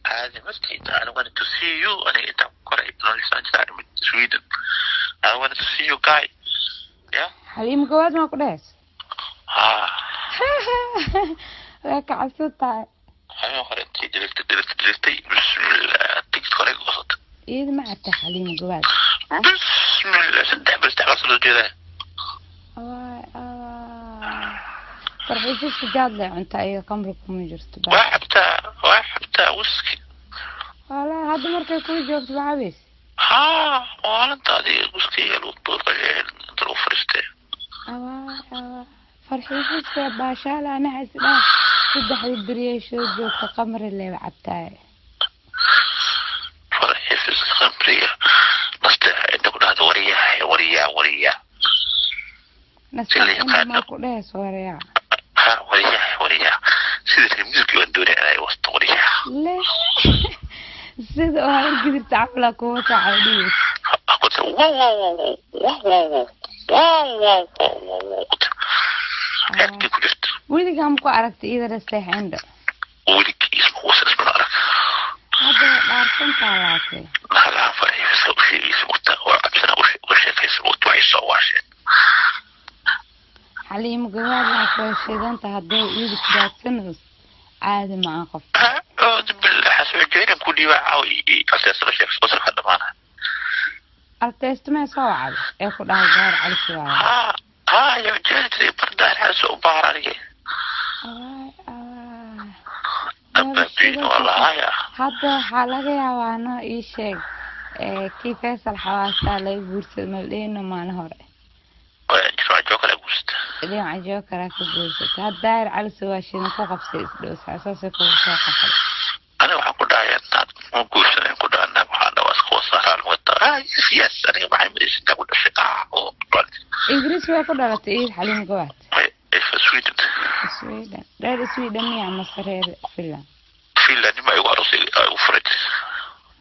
Caadi martiida, I wanted to see you. Aniga intaan ku koray noloshaan jira Sweden. I wanted to see you guy, yeah. Xaliimo Gawaad maa ku dhehes? Ha. Waa ka cabsan tahay. Habeen hore intay dhirigtay, dhirigtay, dhirigtay, bismillah, tigid hore goosatay. Iyada ma cabtaa Xaliimo Gawaad? Bismillah, 3 bil 3 sano jeedaa. Waay Allah, farxiifiska jaad lay cuntaa, iyaga qamri kuma jirto. Waa cabtaa, waa cabtaa wiski. Wala hadda markay kuu joogto ma cabays? Haa, maalintaadii wiskiga lagu duuqay inta lagu fariistay. Awaay awaay, farxiifiska baashaala, anaha isdhaha saddexdii beriyay soo joogta qamri leeba cabtaay. Farxiifiska khamriga nasteexa inta ku dhahda wariyaa, wariyaa, wariyaa. Nasteexa inta maa ku dhehes wariyaa? Ha, wariyaa, wariyaa, sida reer music waan doonaya inay wasto wariyaa. Le sida oo hargidirta camalaa kuwa saaca dhigeys. Kuta wow wow wow wow wow wow wow wow wow wow, kuta heerkii ku jirta. Weligaa ma ku aragtay iyada nasteexa indho? Weligiis ma wasa ismana arag. Hadda way dhaarsantaa laakiin. Naagaha farxiifiska u sheegaysa mugta oo cabsana uga sheekaysa mugta, waxay soo waasheen. Xaliimo Gawaad laakiin way shidanta, hadday iyadu ku raadsanayso caadi ma aha qof. Acuudu billah, xasoo ku dhiiba caaw alteesala sheekaysa qosalka dhamaana. Arteestumee soo wacday ee ku dhahay gaar calisi waaya? Ha ha, yaa jeedtay bardaar xasoo u baar anige. Awaay awaay. Ababiin walaaya. Hadda waxaa laga yaabaa no ii sheeg ee kii Faysal Xawaasaa laga guursaday maldheeno maalin hore. Jifaajo kale guursta. Dhinaca jokaraa ka guursatay hadda Daahir Cali waa shidan ku qabsay isdhow saasay kugu soo qaxay. Aniga waxaan ku dhahayaa naag ma guursanan ku dhaha, naag waxaa dhawaa iska wasaaraan wata. Ah yes yes, aniga maxay madaysa intaa ku dhashay ah oo Ingiriis way ku dhalatay iid Xaliim Gawaad? Sweden. Sweden, reer Sweden miya mase reer Finland? Finland nima igu aroosay igu furay.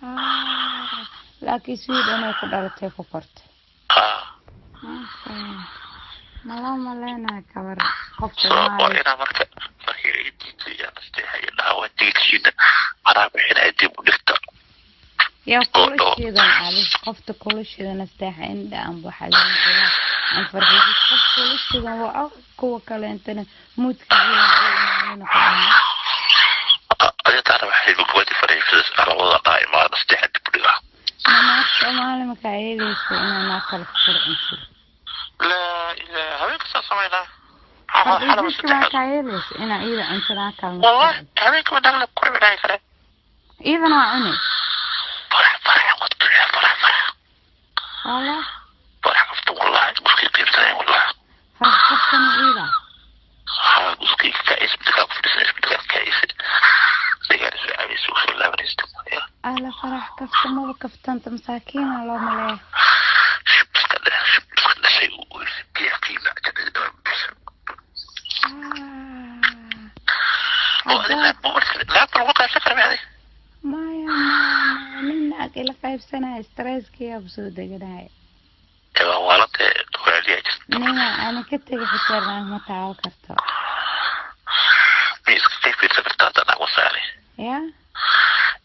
Ah, laakiin Sweden ay ku dhalatay, ku kortay. Ah. Naloo maleynayo kabar qof so waa Soomaali. Inaa marka markii ay diiday aan nasteexaya dhaha waa tigidkiina anaa bixinaya, dib u dhigta. Yaa oo kula dhoo. Shidan ali qofta kula shidan nasteexa indha anba Xaliim Gawaad aan farxiisis qof kula shidan waa kuwa kaleentana muudka noqonaya. Adiga taana waxay gubadi fariifisas labada dhaa imaa nasteexa dib u dhiga. Ma naag Soomaali makaa yeelaysa inaa naag kale ku furcunsid? Laa ilaa habeenka saa samaynaa. Farxiisiska maa kaa yeelaysa inaa iyada cunto naag kalena ku Wallahi furcunto? Habeenka ma naag la kurcinaay kare. Iyadana waa cuni. Farax farax wadkiya farax farax. Wallah. Farax afta wallahi uskii qiibsanay wallahi. Farax kaftana iyada. Haa, uskii kacis midkaa ku fadhisan isbitaalka kacis degaan soo cabaysa usoo laabanaysa. Ala farax kafta maba kaftanta, masaakiina loo maleeya. Shib iska dheh, shib iska dhashay uu biya qiima oo adi naag ma naag ma lagu qaybsan kara macdi? Maya maya, nin naag ila qaybsanaya stresskiyaa soo deganaya. Waa waalante waaliyaa jirta. Nina ana ka tegi xitaa naag ma taaban karto. Mi iska kay fiirsan kartaa hadda naag wasaani? Ya.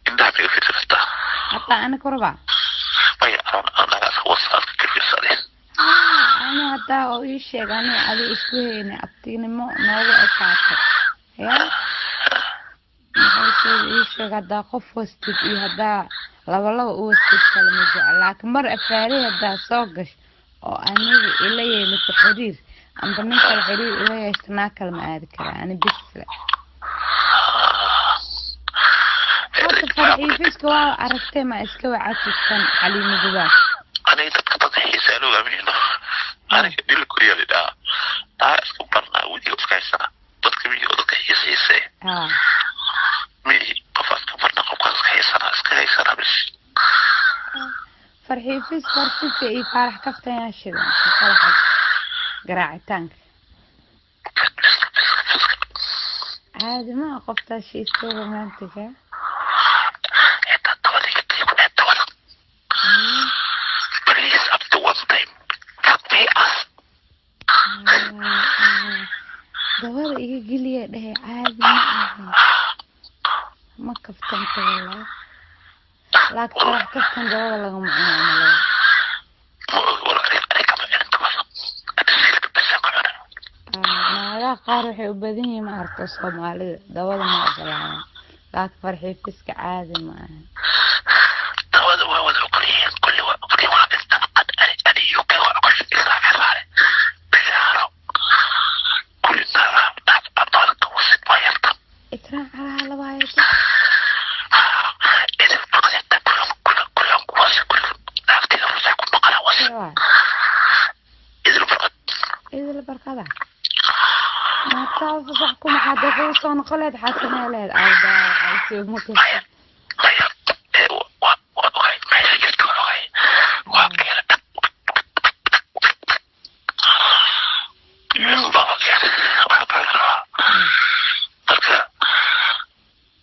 Indhaha miga fiirsan kartaa? Hataa ana kuraba. Maya, anaa iska wasa iska kay fiirsanay. Ani haddaa oo ii sheeg ani adi isku hayna abtinimo noogu ekaato ya maxay ii sheeg haddaa qof wastid iyo haddaa laba laba u wastid kale ma jecel, laakiin mar afaari haddaa soo gash oo aniga ila yeelato xiriir amba nin kale xiriir ila yeeshto, naag kale ma aadi karaa ani bisle. Horta farxiifiska waa aragtay, ma iska wacatidkan Xaliimo Gubaad? Aniga dadka xiisaa loo aaminino, aniga dhil kuriya lidhaa taa iska barnaa weliga iska haysana dadka miyi oo dadka xiisa xiisee. Miyi qof iska barnaa, qofkaas iska haysana, iska haysana bis. Farxiifiska hortiska iyo faarax kaftayaa shidan shaqada xag garaacitaanka. Fiska fiska fiska. Caadi ma aha qoftaas, she's so romantic ah. Xitaa dabada iga tii ku dhex dabada. Please, up to one time fuck me ass. Dabada iga geliya dhehe, caadi ma aha, ma Kaftanta walaa, laakiin farax kaftan dabada lagama cuno malaya. Ma ogi wala, aniga kama cunin dabada, ani siilka besaan ka cuna. Naagaha qaar waxay u badan yihiin, ma aragto, Soomaalida dabada ma ogolaadaan, laakiin farxiifiska caadi ma aha. Dabada waa wada ogol yihiin, kulli waa ogol yihiin. Waa inta ani ani UK waa ogol ilaa xiraale bishaaro kulli naagaha naag dabada ka wasid waa yarta. Ikraan calaha labaayato. Idin maqlita kulan kulan kulan wasi kulan naagtida rusaa ku maqala wasi. Waa idin farqad. Idil barkada naagtaa fasax ku maxaa dee soo noqoleed xasamee leed awdaa ma kasta. Maya maya, ee waa waa ogay meesha jirta, waa ogay, waa keena dhag baa keena waxaa kaaga rabaa. Marka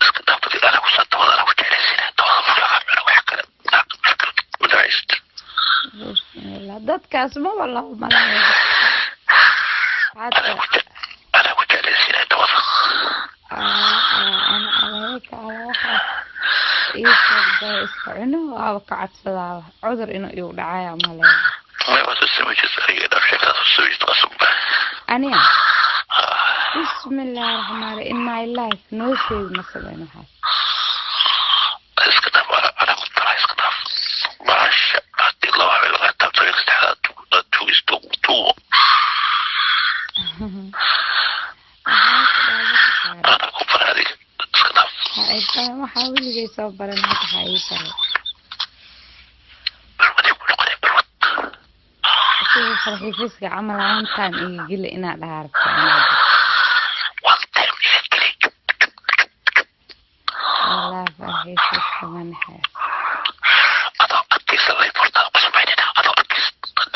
iska dhaafadi, anaa ku dabada anaa ku jeclaysiina dabada marka laga cuno wax kale naag meel kale ma dhacaysid. Bismillah, dadkaas maba labo malayo. Anaa ku anaa ku jeclaysiina dabada. Ana aleeka ala waxaas ii sheegday iska cuno waaba ka cabsadaaba cudur inuu igu dhacaya maleeya. May, waa soo samay jirta, aniga dhaaf sheekadaas soo samay jirta asugba. Aniga, bismillahi raxmaani, in my life nolosheedu ma sameyn waxaas. Iska dhaaf, anaa ku daraa, iska dhaaf maasha. Haddii laba habeen lagaa taabto, habeenka saddexaad aad tuugis tuugo. Waxaa ku dhahay mataqaana. Anaa ku bara, adiga iska dhaaf. Ha ay baran, waxaa weligay soo baran hadda ha ii baray. Balwaday ku noqonay balwad. Sida farxiifiska camal one time iga geli inaad dhahaa rabtaa inaad One time iga geli. Wallahi farxiifiska ma naxays. Adoo adkaysa lay furtaa ku samaynayna, adoo adkays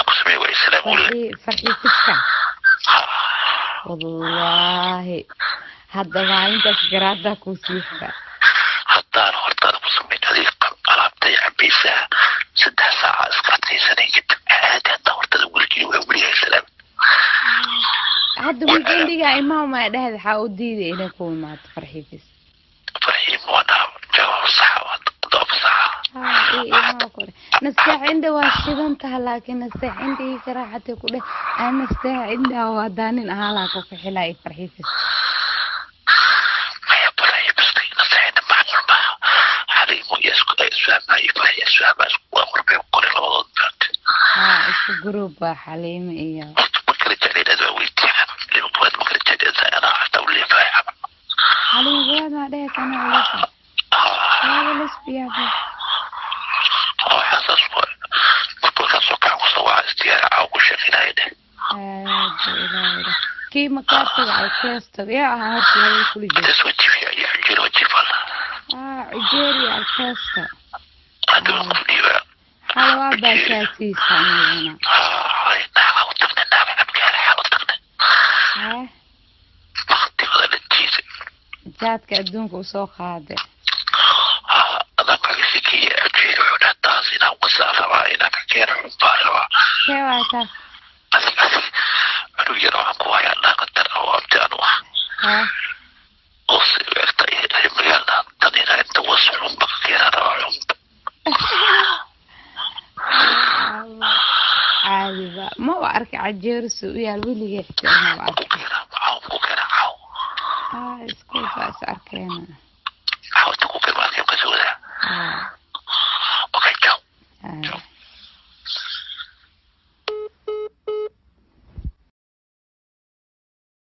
ku samey way salaam ule. Farxiifiska wallaahi hadda maalintaas garaadaa kuu sii xiraa. Haddaan hortaada ku samayn, adiga alaabtay cabaysaa 3 saaca iska adkaysanay, kadib caadi haddaa hortaada weligii waa weligaa salaam. Hadda weekendiga imaam maa dhahda, waxaa u diiday inay ku imaato farxiifis. Farxiim waa dhaha jawaab saxa, waa jawaab saxa. Haa, ii imaa ku dheh nasteex indha waa shidan taha, laakiin nasteex indha ii karaaxatay ku dheh aan nasteex indha waa daanin ahaa laa ku qixilaa ii farxiifis. Maya, farxiifiska naseexina macquul maaha. Xaliimo iyo isku isfahmaa iyo farxiya isfahmaa, isku waa qorbay ku qoray labadood baad. Haa, isku group waa Xaliimo iyo Horta ma kala jeclayn, waa weydiiya Xaliimo kuwaad ma kala jeclayn, anaa xataa u leefahay camal. Xaliimo waad maa dhehaysa anaa uleefa waaba lesbiyaaba. Waxaasaas waa marka markaan soo kacan kusoo waca isdiyaar caaw ku sheekinaya dheh. Aad ilaahay dheh kii makaa taga alkeesto yaa ahaa horta labada kula jiro. Intaas waa jifiya iyo xunjeer waa jiifala. Haa, cujeeri alkeesto. Hadda waa qof dhiibaa. Xal waa baashaasiisa aniguna. Naaga u tagnay, naaga abgaara xal u tagnay. Hee. Waktigooda dhantiisa. Jaadka adduunka usoo qaaday. Adaan kaga sheekeeya, xunjeer wuxuu dhaha taas inaan wasaa rabaa, inaan ka keeno xunbaa rabaa. Kee waay taas? Adig adig cunug yar waxaan ku hayaa naaqatar oo abti anu ah hee oo si u egta reer magaalada tan inaa inta was xunba ka keenaa rabaa xunba. Caadiba ma u arkay cajeerisu u yaal weligay xitaa ma u Ku arkay. keenaa caaw, ku keenaa caaw. Haa, iskuulka is arkeena.